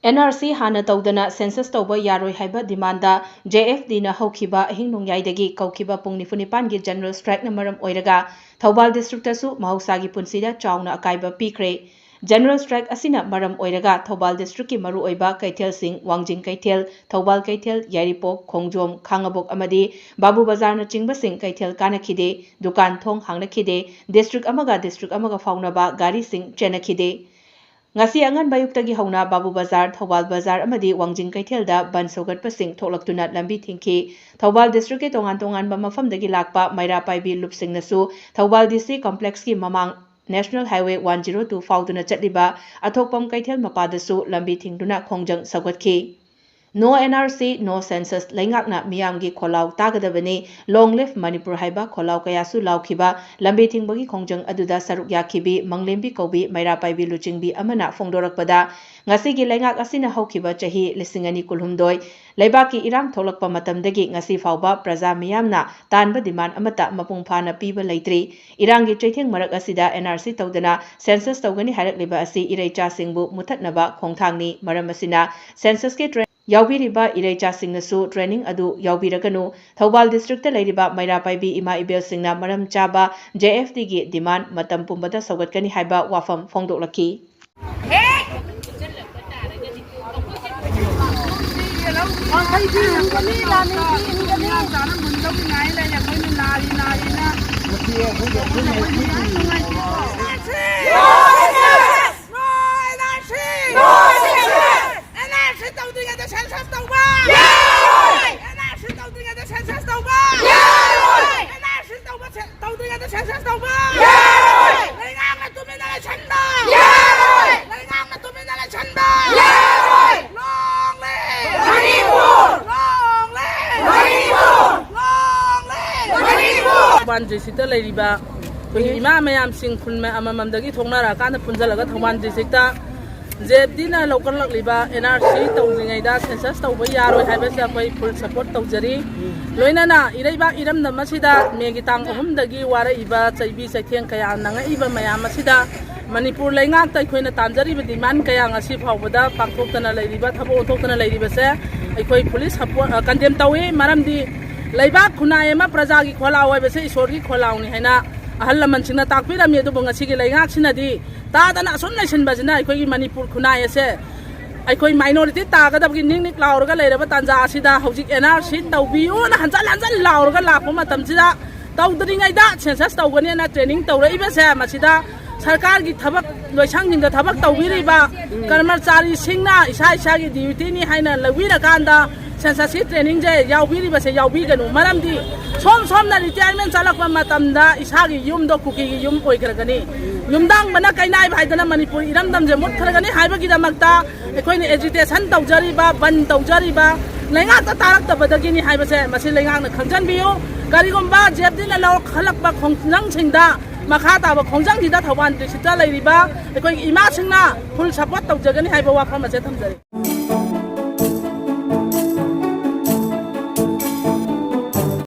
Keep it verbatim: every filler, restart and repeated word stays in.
And R C ꯍꯥꯟꯅ ꯇꯧꯗꯅ census ꯇꯧꯕ ꯌꯥꯔꯣꯏ ꯍꯥꯏꯕ ꯗꯤꯃꯥꯟꯗ ꯖꯦ ꯑꯦꯐ ꯗꯤꯅ ꯍꯧꯈꯤꯕ ꯑꯍꯤꯡ ꯅꯣꯡꯌꯥꯏꯗꯒꯤ ꯀꯧꯈꯤꯕ ꯄꯨꯡ ꯅꯤꯐꯨ ꯅꯤꯄꯥꯟꯒꯤ ꯖꯦꯅꯔꯦꯜ ꯁ꯭ꯇ꯭ꯔꯥꯏꯛꯅ ꯃꯔꯝ ꯑꯣꯏꯔꯒ ꯊꯧꯕꯥꯜ ꯗꯤꯁꯇ꯭ꯔꯤꯛꯇꯁꯨ ꯃꯍꯧꯁꯥꯒꯤ ꯄꯨꯟꯁꯤꯗ ꯆꯥꯎꯅ ꯑꯀꯥꯏꯕ ꯄꯤꯈ꯭ꯔꯦ꯫ ꯖꯦꯅꯔꯦꯜ ꯁ꯭ꯇ꯭ꯔꯥꯏꯛ ꯑꯁꯤꯅ ꯃꯔꯝ ꯑꯣꯏꯔꯒ ꯊꯧꯕꯥꯜ ꯗꯤꯁꯇ꯭ꯔꯤꯛꯀꯤ ꯃꯔꯨꯑꯣꯏꯕ ꯀꯩꯊꯦꯜꯁꯤꯡ, ꯋꯥꯡꯖꯤꯡ ꯀꯩꯊꯦꯜ, ꯊꯧꯕꯥꯜ ꯀꯩꯊꯦꯜ, ꯌꯥꯏꯔꯤꯄꯣꯛ, ꯈꯣꯡꯖꯣꯝ, ꯈꯥꯡꯉꯕꯣꯛ ꯑꯃꯗꯤ ꯕꯥꯕꯨ ꯕꯖꯥꯔꯅꯆꯤꯡꯕꯁꯤꯡ ꯀꯩꯊꯦꯜ ꯀꯥꯅꯈꯤꯗꯦ, ꯗꯨꯀꯥꯟ ꯊꯣꯡ ꯍꯥꯡꯅꯈꯤꯗꯦ, ꯗꯤꯁꯇ꯭ꯔꯤꯛ ꯑꯃꯒ ꯗꯤꯁꯇ꯭ꯔꯤꯛ ꯑꯃꯒ ꯐꯥꯎꯅꯕ ꯒꯥꯔꯤꯁꯤꯡ ꯆꯦꯟꯅꯈꯤꯗꯦ꯫ ꯉꯁꯤ ꯑꯉꯟꯕ ꯑꯌꯨꯛꯇꯒꯤ ꯍꯧꯅ ꯕꯥꯕꯨ ꯕꯖꯥꯔ, ꯊꯧꯕꯥꯜ ꯕꯖꯥꯔ ꯑꯃꯗꯤ ꯋꯥꯡꯖꯤꯡ ꯀꯩꯊꯦꯜꯗ ꯕꯟ ꯁꯧꯒꯠꯄꯁꯤꯡ ꯊꯣꯛꯂꯛꯇꯨꯅ ꯂꯝꯕꯤ ꯊꯤꯡꯈꯤ꯫ ꯊꯧꯕꯥꯜ ꯗꯤꯁꯇ꯭ꯔꯤꯛꯀꯤ ꯇꯣꯉꯥꯟ ꯇꯣꯉꯥꯟꯕ ꯃꯐꯝꯗꯒꯤ ꯂꯥꯛꯄ ꯃꯩꯔꯥ ꯄꯥꯏꯕꯤ ꯂꯨꯞꯁꯤꯡꯅꯁꯨ ꯊꯧꯕꯥꯜ ꯗꯤ ꯁꯤ ꯀꯝꯄ꯭ꯂꯦꯛꯁꯀꯤ ꯃꯃꯥꯡ national highway one zero two ꯐꯥꯎꯗꯨꯅ ꯆꯠꯂꯤꯕ ꯑꯊꯣꯛꯄꯝ ꯀꯩꯊꯦꯜ ꯃꯄꯥꯗꯁꯨ ꯂꯝꯕꯤ ꯊꯤꯡꯗꯨꯅ ꯈꯣꯡꯖꯪ ꯁꯧꯒꯠꯈꯤ꯫ No N R C, no census, ꯂꯩꯉꯥꯛꯅ ꯃꯤꯌꯥꯝꯒꯤ ꯈꯣꯜꯂꯥꯎ ꯇꯥꯒꯗꯕꯅꯤ, Long live Manipur ꯍꯥꯏꯕ ꯈꯣꯜꯂꯥꯎ ꯀꯌꯥꯁꯨ ꯂꯥꯎꯈꯤꯕ ꯂꯝꯕꯤ ꯊꯤꯡꯕꯒꯤ ꯈꯣꯡꯖꯪ ꯑꯗꯨꯗ ꯁꯔꯨꯛ ꯌꯥꯈꯤꯕꯤ ꯃꯪꯂꯦꯝꯕꯤ ꯀꯧꯕꯤ ꯃꯩꯔꯥ ꯄꯥꯏꯕꯤ ꯂꯨꯆꯤꯡꯕꯤ ꯑꯃꯅ ꯐꯣꯡꯗꯣꯔꯛꯄꯗ, ꯉꯁꯤꯒꯤ ꯂꯩꯉꯥꯛ ꯑꯁꯤꯅ ꯍꯧꯈꯤꯕ ꯆꯍꯤ ꯂꯤꯁꯤꯡ ꯑꯅꯤ ꯀꯨꯟꯍꯨꯝꯗꯣꯏ ꯂꯩꯕꯥꯛꯀꯤ ꯏꯔꯥꯡ ꯊꯣꯛꯂꯛꯄ ꯃꯇꯝꯗꯒꯤ ꯉꯁꯤ ꯐꯥꯎꯕ ꯄ꯭ꯔꯖꯥ ꯃꯤꯌꯥꯝꯅ ꯇꯥꯟꯕ ꯗꯤꯃꯥꯟ ꯑꯃꯠꯇ ꯃꯄꯨꯡ ꯐꯥꯅ ꯄꯤꯕ ꯂꯩꯇ꯭ꯔꯤ꯫ ꯏꯔꯥꯡꯒꯤ ꯆꯩꯊꯦꯡ ꯃꯔꯛ ꯑꯁꯤꯗ N R C ꯇꯧꯗꯅ ꯁꯦꯟꯁꯁ ꯇꯧꯒꯅꯤ ꯍꯥꯏꯔꯛꯂꯤꯕ ꯑꯁꯤ ꯏꯔꯩꯆꯥꯁꯤꯡꯕꯨ ꯃꯨꯊꯠꯅꯕ ꯈꯣꯡꯊꯥꯡꯅꯤ꯫ ꯃꯔꯝ ꯑꯁꯤꯅ ꯁꯦꯟꯁꯁꯀꯤ ꯇ꯭ꯔꯦ-, ꯌꯥꯎꯕꯤꯔꯤꯕ ꯏꯔꯩꯆꯥꯁꯤꯡꯅꯁꯨ ꯇ꯭ꯔꯦꯅꯤꯡ ꯑꯗꯨ ꯌꯥꯎꯕꯤꯔꯒꯅꯨ꯫ ꯊꯧꯕꯥꯜ ꯗꯤꯁꯇ꯭ꯔꯤꯛꯇ ꯂꯩꯔꯤꯕ ꯃꯩꯔꯥ ꯄꯥꯏꯕꯤ ꯏꯃꯥ ꯏꯕꯦꯜꯁꯤꯡꯅ ꯃꯔꯝ ꯆꯥꯕ J F Dꯒꯤ ꯗꯤꯃꯥꯟ ꯃꯇꯝ ꯄꯨꯝꯕꯗ ꯁꯧꯒꯠꯀꯅꯤ ꯍꯥꯏꯕ ꯋꯥꯐꯝ ꯐꯣꯡꯗꯣꯛꯂꯛꯈꯤ꯫ N R C ꯇꯧꯗ꯭ꯔꯤꯉꯩꯗ census ꯇꯧꯕ! ꯌꯥꯔꯣꯏ! N R C ꯇꯧꯗ꯭ꯔꯤꯉꯩꯗ census ꯇꯧꯕ! ꯌꯥꯔꯣꯏ! N R C ꯇꯧꯕ ꯁꯦ-, ꯇꯧꯗ꯭ꯔꯤꯉꯩꯗ census ꯇꯧꯕ! ꯌꯥꯔꯣꯏ! ꯂꯩꯉꯥꯛꯅ ꯇꯨꯃꯤꯟꯅ ꯂꯩꯁꯟꯕ! ꯌꯥꯔꯣꯏ! ꯂꯩꯉꯥꯛꯅ ꯇꯨꯃꯤꯟꯅ ꯂꯩꯁꯟꯕ! ꯌꯥꯔꯣꯏ! Long live Manipur! Long live Manipur! Long live Manipur! Thoubal districtꯇ ꯂꯩꯔꯤꯕ ꯑꯩꯈꯣꯏꯒꯤ ꯏꯃꯥ ꯃꯌꯥꯝꯁꯤꯡ ꯈꯨꯟ ꯃ-, ꯑꯃꯃꯝꯗꯒꯤ ꯊꯣꯛꯅꯔꯛꯑꯀꯥꯟꯗ ꯄꯨꯟꯁꯤꯜꯂꯒ Thoubal districtꯇ J F Dꯅ ꯂꯧꯈꯠꯂꯛꯂꯤꯕ N R C ꯇꯧꯗ꯭ꯔꯤꯉꯩꯗ census ꯇꯧꯕ ꯌꯥꯔꯣꯏ ꯍꯥꯏꯕꯁꯤꯗ ꯑꯩꯈꯣꯏ full support ꯇꯧꯖꯔꯤ꯫ ꯂꯣꯏꯅꯅ ꯏꯔꯩꯕꯥꯛ ꯏꯔꯝꯗꯝ ꯑꯁꯤꯗ ꯃꯦꯒꯤ ꯇꯥꯡ ꯑꯍꯨꯝꯗꯒꯤ ꯋꯥꯔꯛꯏꯕ ꯆꯩꯕꯤ ꯆꯩꯊꯦꯡ ꯀꯌꯥ ꯅꯪꯉꯛꯏꯕ ꯃꯌꯥꯝ ꯑꯁꯤꯗ ꯃꯅꯤꯄꯨꯔ ꯂꯩꯉꯥꯛꯇ ꯑꯩꯈꯣꯏꯅ ꯇꯥꯟꯖꯔꯤꯕ demand ꯀꯌꯥ ꯉꯁꯤ ꯐꯥꯎꯕꯗ ꯄꯥꯡꯊꯣꯛꯇꯅ ꯂꯩꯔꯤꯕ, ꯊꯕꯛ ꯑꯣꯟꯊꯣꯛꯇꯅ ꯂꯩꯔꯤꯕꯁꯦ ꯑꯩꯈꯣꯏ fully support, ꯑ, condemn ꯇꯧꯏ꯫ ꯃꯔꯝꯗꯤ ꯂꯩꯕꯥꯛ ꯈꯨꯟꯅꯥꯏ ꯑꯃ ꯄ꯭ꯔꯖꯥꯒꯤ ꯈꯣꯜꯂꯥꯎ ꯍꯥꯏꯕꯁꯦ ꯏꯁꯣꯔꯒꯤ ꯈꯣꯜꯂꯥꯎꯅꯤ ꯍꯥꯏꯅ ꯑꯍꯜ ꯂꯃꯟꯁꯤꯡꯅ ꯇꯥꯛꯄꯤꯔꯝꯃꯤ꯫ ꯑꯗꯨꯕꯨ ꯉꯁꯤꯒꯤ ꯂꯩꯉꯥꯛꯁꯤꯅꯗꯤ ꯇꯥꯗꯅ ꯑꯁꯨꯝ ꯂꯩꯁꯤꯟꯕꯁꯤꯅ ꯑꯩꯈꯣꯏꯒꯤ ꯃꯅꯤꯄꯨꯔ ꯈꯨꯟꯅꯥꯏ ꯑꯁꯦ ꯑꯩꯈꯣꯏ minority ꯇꯥꯒꯗꯕꯒꯤ ꯅꯤꯛ ꯅꯤꯛ ꯂꯥꯎꯔꯒ ꯂꯩꯔꯕ ꯇꯥꯟꯖꯥ ꯑꯁꯤꯗ ꯍꯧꯖꯤꯛ N R C ꯇꯧꯕꯤꯌꯨꯅ ꯍꯟꯖꯟ ꯍꯟꯖꯟ ꯂꯥꯎꯔꯒ ꯂꯥꯛꯄ ꯃꯇꯝꯁꯤꯗ, ꯇꯧꯗ꯭ꯔꯤꯉꯩꯗ census ꯇꯧꯒꯅꯦꯅ training ꯇꯧꯔꯛꯏꯕꯁꯦ, ꯃꯁꯤꯗ ꯁꯔꯀꯥꯔꯒꯤ ꯊꯕꯛ ꯂꯣꯏꯁꯪꯁꯤꯡꯗ ꯊꯕꯛ ꯇꯧꯕꯤꯔꯤꯕ ꯀꯔꯃꯆꯥꯔꯤꯁꯤꯡꯅ ꯏꯁꯥ ꯏꯁꯥꯒꯤ dutyꯅꯤ ꯍꯥꯏꯅ ꯂꯧꯕꯤꯔꯀꯥꯟꯗ censusꯀꯤ trainingꯁꯦ ꯌꯥꯎꯕꯤꯔꯤꯕꯁꯦ ꯌꯥꯎꯕꯤꯒꯅꯨ꯫ ꯃꯔꯝꯗꯤ ꯁꯣꯝ ꯁꯣꯝꯅ retirement ꯆꯠꯂꯛꯄ ꯃꯇꯝꯗ ꯏꯁꯥꯒꯤ ꯌꯨꯝꯗꯣ ꯀꯨꯀꯤꯒꯤ ꯌꯨꯝ ꯑꯣꯏꯈ꯭ꯔꯒꯅꯤ, ꯌꯨꯝꯗꯥꯡꯕꯅ ꯀꯩꯅꯥꯏꯕ ꯍꯥꯏꯗꯅ ꯃꯅꯤꯄꯨꯔ ꯏꯔꯝꯗꯝꯁꯦ ꯃꯨꯠꯈ꯭ꯔꯒꯅꯤ ꯍꯥꯏꯕꯒꯤꯗꯃꯛꯇ ꯑꯩꯈꯣꯏꯅ agitation ꯇꯧꯖꯔꯤꯕ, ꯕꯟ ꯇꯧꯖꯔꯤꯕ ꯂꯩꯉꯥꯛꯇ ꯇꯥꯔꯛꯇꯕꯗꯒꯤꯅꯤ ꯍꯥꯏꯕꯁꯦ ꯃꯁꯤ ꯂꯩꯉꯥꯛꯅ ꯈꯪꯖꯟꯕꯤꯌꯨ꯫ ꯀꯔꯤꯒꯨꯝꯕ ꯖꯦꯞꯗꯤꯅ ꯂꯧꯈꯠꯂꯛꯄ ꯈꯣꯡꯖꯪꯁꯤꯡꯗ ꯃꯈꯥ ꯇꯥꯕ ꯈꯣꯡꯖꯪꯁꯤꯗ ꯊꯧꯕꯥꯜ districtꯇ ꯂꯩꯔꯤꯕ ꯑꯩꯈꯣꯏꯒꯤ ꯏꯃꯥꯁꯤꯡꯅ full support ꯇꯧꯖꯒꯅꯤ ꯍꯥꯏꯕ ꯋꯥꯐꯝ ꯑꯁꯦ ꯊꯝꯖꯔꯤ꯫